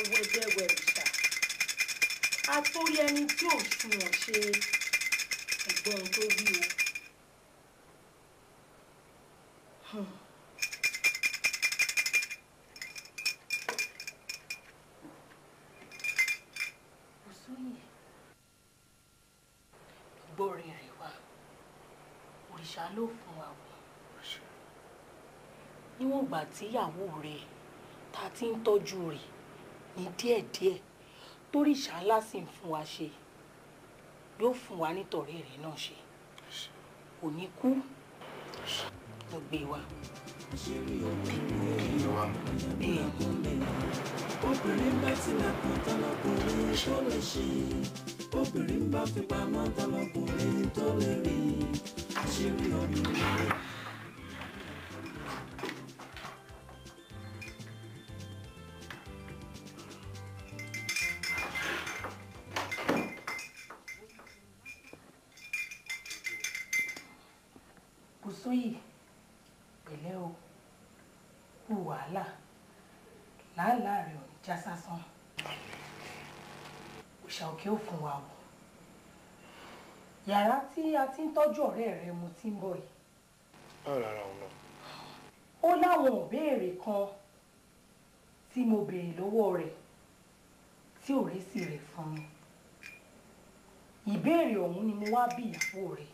Awẹ́dẹ́wẹ̀rìṣà atórí ẹni tí ò sunwọ̀n ṣe ẹ̀gbọ́n tó wí o. Bùsúyì gbọ́rẹ̀ rẹ̀ wá, òrìṣà ló fún wa wò. Níwọ̀n ìgbà tíyàwó rẹ̀ ta ti ń tọ́jú rẹ̀ ní díẹ̀díẹ̀ toríṣà ńlá sì ń fún wa ṣe, yóò fún wa nítọ̀rẹ́ rẹ̀ náà ṣe, kò ní kú. Mo gbé wa. Obìnrin bá tilẹ̀kùn tọlọkùnrin tó lè ṣí, obìnrin bá fi pamọ́ tọlọkùnrin tó lè rí, àṣírí obìnrin. Bùsúyì, pẹ̀lẹ́ o, kú wàhálà, làálàá rẹ̀ ò ní já sásán. Òòṣà òkè ò fún wa wò. Yàrá tí a ti ń tọ́jú ọ̀rẹ́ rẹ̀ mo ti ń bọ̀ yìí. Báwo lára òun náà? Ó láwọn ìbéèrè kan tí mo béèrè lọ́wọ́ rẹ̀ tí ò résì rẹ̀ fún mi. Ìbéèrè ọ̀hún ni mo wá bí ìyàwó rẹ̀.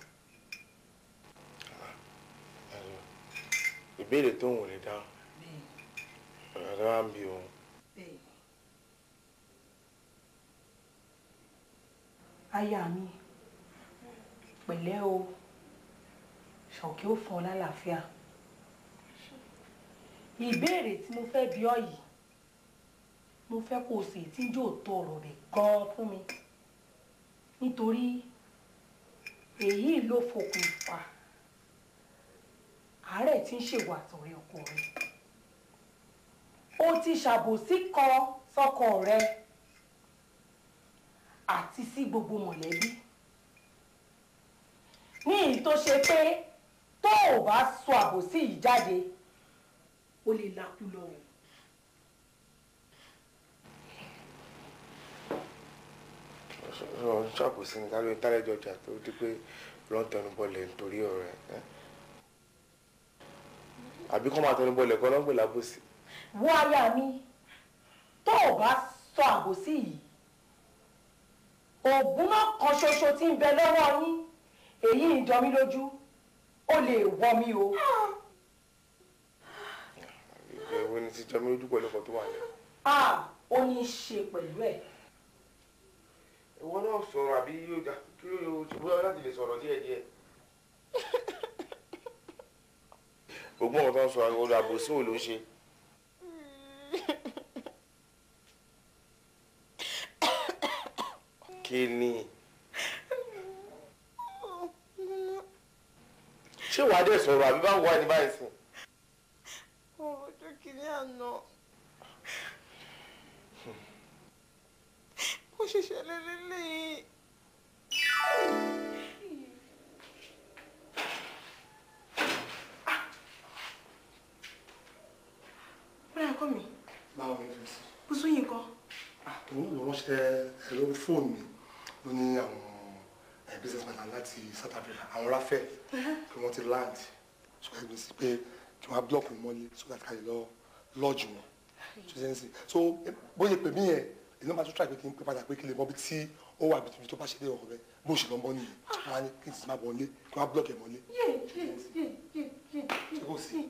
Ìbéèrè tó ń wò lè dáhùn. Ọ̀rọ̀ wa ń bi òun. Aya mi, pẹ̀lẹ́ o, ṣọ̀kí ó fún ọ lálàáfíà. Ìbéèrè tí mo fẹ́ bi ọ́ yìí, mo fẹ́ kó o sì tí ń jò tó ọ̀rọ̀ rẹ̀ gan-an fún mi. Nítorí èyí ló fokùnfà àárẹ̀ tí ń ṣèwà àtọ̀rẹ́ ọkọ rẹ̀. Ó ti ṣàbòsí kan sọ́kọ rẹ̀ àti sí gbogbo mọ̀lẹ́bí. Ní èyí tó ṣe pé tó o bá sọ àbòsí yìí jáde, ó lè lakú lọ o. Ṣàbòsí ni kálóyún tálẹ́jọ ọjà tó di pé lọ́n tẹnubọlẹ̀ nítorí ọ̀rẹ́ ẹ̀. Àbí kọ́ máa tẹnubọlẹ̀ kọ́ lọ́n pè lábòsí. Wo aya mi, tó o bá sọ àbòsí yìí, ògùn náà kan ṣoṣo tí ń bẹ lọ́wọ́ yín, èyí ń jọ mí lójú, ó lè wọ mí o. Ìwé ni ti jọ mí lójú pẹ̀lú ọkọ̀ tó wà ní. Ó ní í ṣe pẹ̀lú ẹ̀. Ìwọ náà sọ̀rọ̀ àbí kí ló yóò bóyá láti lè sọ̀rọ̀ díẹ̀díẹ̀. Ògùn ọ̀tọ̀ ń sọ ọ̀rọ̀ àbòsí wo ló ń ṣe. Kí ni? Ṣé wàá dẹ̀ sọ̀rọ̀ àbí báwo wà ní báyìí sìn? Ọjọ́ kìíní àná. Ó ṣẹ̀ṣẹ̀ lélẹ́lẹ́. Bọ́lá ẹ̀kọ́ mi. Báwo ni fi sí? Bùsúyì ńkọ́? Òun ló ránṣẹ́ ẹ̀rọ fóònù mi ló ní àwọn businessman láti South Africa, àwọn ráfẹ́ kí wọ́n ti land. So ẹ sí pé kí wọ́n á block mi mọ́lé so that ká lè lọ lodge wọn. So bóyá pè mí yẹn, èmi náà máa tún try pé kí n pè padà pé kí n lè mọ bí tí ó wà bí tó bá ṣe dé ọkọ̀ bẹ́ẹ̀ bó ṣe lọ mọ́ nìyẹn. Wọ́n á ní kí n sì máa bọ̀ nílé kí wọ́n á block ẹ̀ mọ́lé. Ṣé kò sí?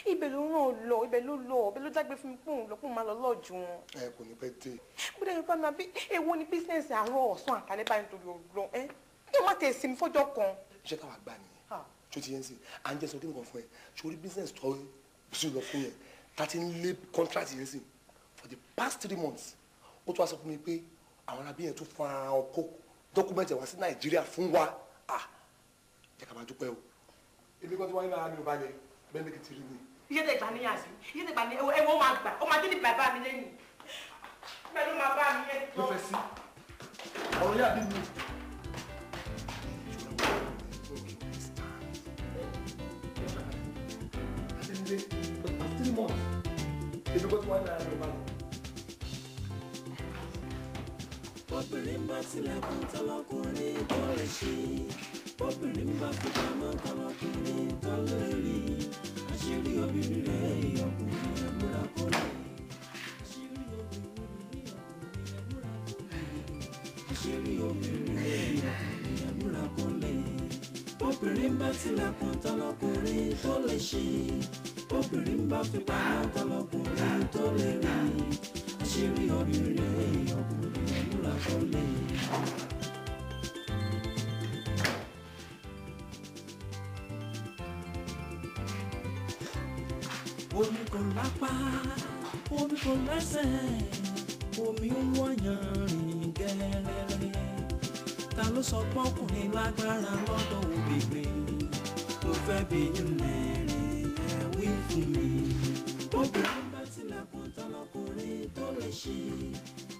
Ibẹ̀ ló ràn lọ, ibẹ̀ ló lọ, ibẹ̀ ló jágbe fún mi pé òun lọ pé òun máa lọ lọ́ọ̀jù wọn. Ẹ kò ní pẹ́ dé. Bó dẹ̀ bá mi àbí èwo ni bísíǹsì àárọ̀ ọ̀sán àtàlẹ́ báyìí nítorí ọ̀rọ̀ ẹ́ kí o má tẹ̀ sí mi fọ́jọ́ kan. Iṣẹ́ táwa gbà nìyẹn. Ṣé o ti yẹn sìn? À ń jẹ́ sọ kí nìkan fún ẹ. Ṣé bísíǹsì tó sí lọ fún yẹn? Ta ti ń lé contract yẹn sìn for the past 3 months. Ó tún wá sọ fún mi pé àwọn arábí yẹn tún fún ara wọn kó dọ́kúmẹ̀ntì wá sí Nàìjíríà fún wa. Jẹ́ ká máa dúpẹ́ o. Èmi kan tí wọ́n ní lára mi ò balẹ̀. Bẹ́ẹ̀ ni ti rí mi. Iṣẹ́ tẹ̀ gbà ní yàtí, iṣẹ́ tẹ̀ gbà ní ẹ̀wọ̀n máa gbà, ó máa dé ní bàbá mi lẹ́yìn. Bẹ́ẹ̀ ló máa bá mi yẹn. Ló fẹ́ sí. Ọ̀rọ̀ yà bí mi. For the past 3 months, èmi kan tí wọ́n ní lára mi ò balẹ̀. Bá tilẹ̀kùn tọlọkùnrin tó lè ṣí, obìnrin bá fi pamọ́ tọlọkùnrin tó lè rí. Àṣírí obìnrin rẹ̀ ọkùnrin ẹ̀ múra kó lè. Àṣírí obìnrin ọkùnrin ẹ̀ múra kó lè. Àṣírí obìnrin rẹ̀ ọkùnrin ẹ̀ múra kó lè. Obìnrin bá tilẹ̀kùn tọlọkùnrin tó lè ṣí, obìnrin bá fi pamọ́ tọlọkùnrin tó lè rí. Àṣírí obìnrin rẹ̀ ọkùnrin ẹ̀ múra kó lè. Omi kò lápá, omi kò lẹ́sẹ̀, omi ń wọ̀yàn rìn gẹ́rẹ́rẹ́. Ta ló sọ pọ́kùnrin lágbára lọ́dọ̀ obìnrin? Mo fẹ́ bi yín léèrè, ẹ wí fún mi. Obìnrin bá tilẹ̀kùn tọlọkùnrin tó lè ṣí,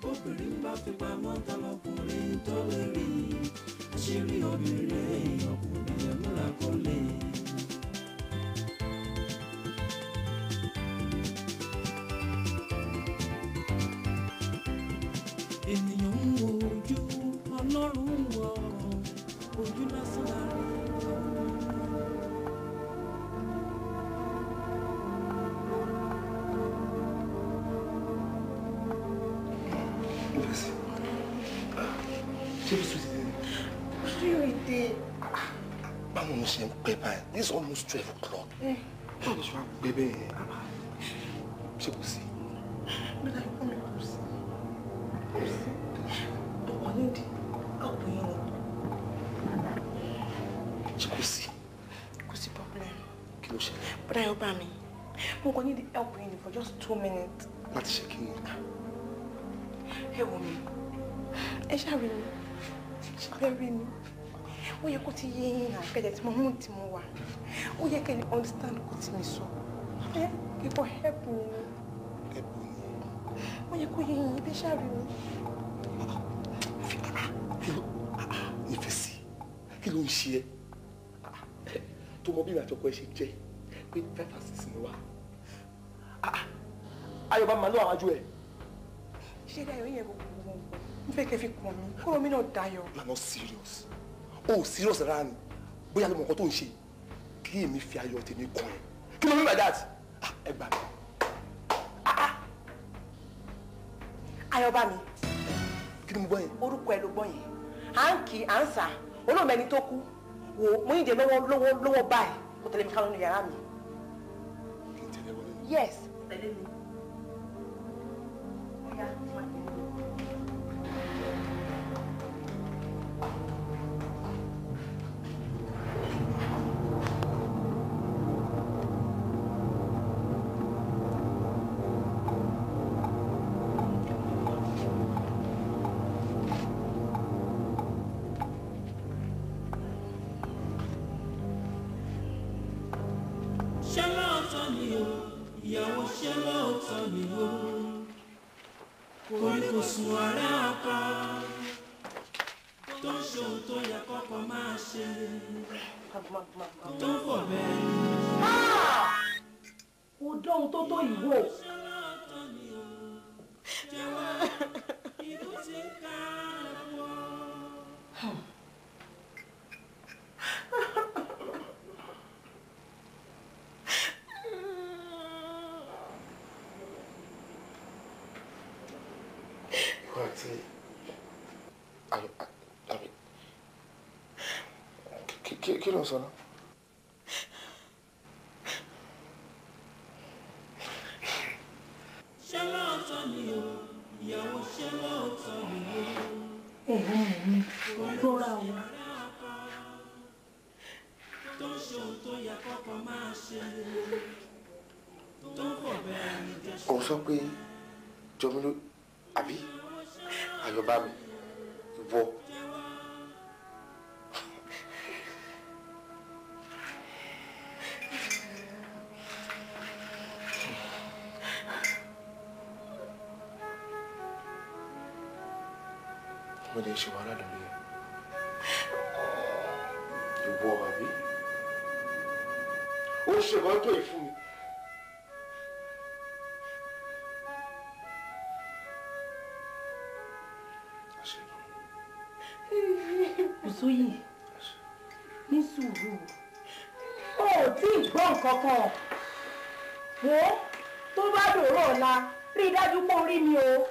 obìnrin bá fi pamọ́ tọlọkùnrin tó lè rí. Àṣírí obìnrin ọkùnrin ẹ̀ múra kó lè. Ènìyàn ń wo ojú, Ọlọ́run ń wo ọkàn, ojú lásán la rí. Ṣé bí sùn ti dé ni? Ṣé o dé? Báwo ló ṣe ń pẹ́ báyìí? This is almost 12 o'clock. Báwo ló ṣe wá pẹ́ bẹ́ẹ̀ yẹn? Ṣé kò sí? Bẹ́ẹ̀ ni mi kò sí. Kò sí. Ọkọ nídìí, ọ̀pọ̀ yẹn ni. Ṣé kò sí? Kò sí problem. Kí ló ṣẹlẹ̀? Bọ́dá yóò bá mi. Mo kàn need help yín for just 2 minutes. Láti ṣe kí ni? Ẹ wò mí. Ẹ ṣáà rí mi. Ṣé rí mi? Ó yẹ kó ti yé yín náà kẹ́jẹ̀ tí mo mú tí mo wà. Ó yẹ kẹ́ ẹ understand kó tí mi sọ. Ẹ kíkọ́ help mi ni. Help ni. Ó yẹ kó yé yín bí ṣáà rí mi. Nífẹ̀ẹ́ sí, kí ló ń ṣe ẹ́? Tó mọ bí ìrìn àjọkọ ẹ ṣe jẹ́ pé 5 and 6 ni wá. Ayọ̀ bá máa lọ àwọn ajú ẹ̀. Ṣé Dayọ̀ yẹn gbogbo mo fẹ́ kẹ́ fi kàn mí kúrò mi náà Dayọ̀. You are not serious. O ò serious rárá ni. Bóyá ló mọ nǹkan tó ń ṣe kí èmi fi ayọ̀ tèmi kàn ẹ́. Kí ló mean by that? Ẹ gbà mí. Ayọ̀ bá mi. Kí ni mo gbọ́ yẹn? Orúkọ ẹ ló gbọ́ yẹn. À ń kì í à ń sà olóòmọ ẹni tó kú wò mo ní ìdè lọ́wọ́ lọ́wọ́ lọ́wọ́ báyìí kò tẹ̀lé mi ká lọ́nu yàrá mi. Kí n tẹ̀lé wọlé ni? Yes. Tẹ̀lé mi. Ó yá, máa tẹ̀lé mi. Ṣé lóòótọ́ ni o, ìyàwó, ṣé lóòótọ́ ni o? Kòríkòsùn ọ̀rẹ́ ọkọ tó ń ṣe ohun tó yẹ kọ́kọ́ máa ṣe, tó ń fọ̀ bẹ́ẹ̀. Kò dóhun tó tó ìwò. Ṣé lóòótọ́ ni o? Jẹ́wọ́, ikú ti ń ká lọ́wọ́. Ìwọ àti ayọ̀ àbí kí ló ń sọ náà? Ṣé lóòótọ́ ni o, ìyàwó, ṣé lóòótọ́ ni o? Rọra o. Tó ń ṣe ohun tó yẹ kọ́kọ́ máa ṣe, tó ń fọ̀ bẹ́ẹ̀ ni jẹ́. Òun sọ pé jọmí ló àbí ayọ̀ bá mi ìwọ. Mo lè ṣe wàhálà lórí ẹ. Ìwọ àbí? Ó ṣe ìwọ́n tó yìí fún mi. Àṣẹ. Bùsúyì, ní sùúrù, o ò tí ì gbọ́ nǹkan kan. Wo, tó bá dòrò ọ̀la, rí i dájú pé o rí mi o.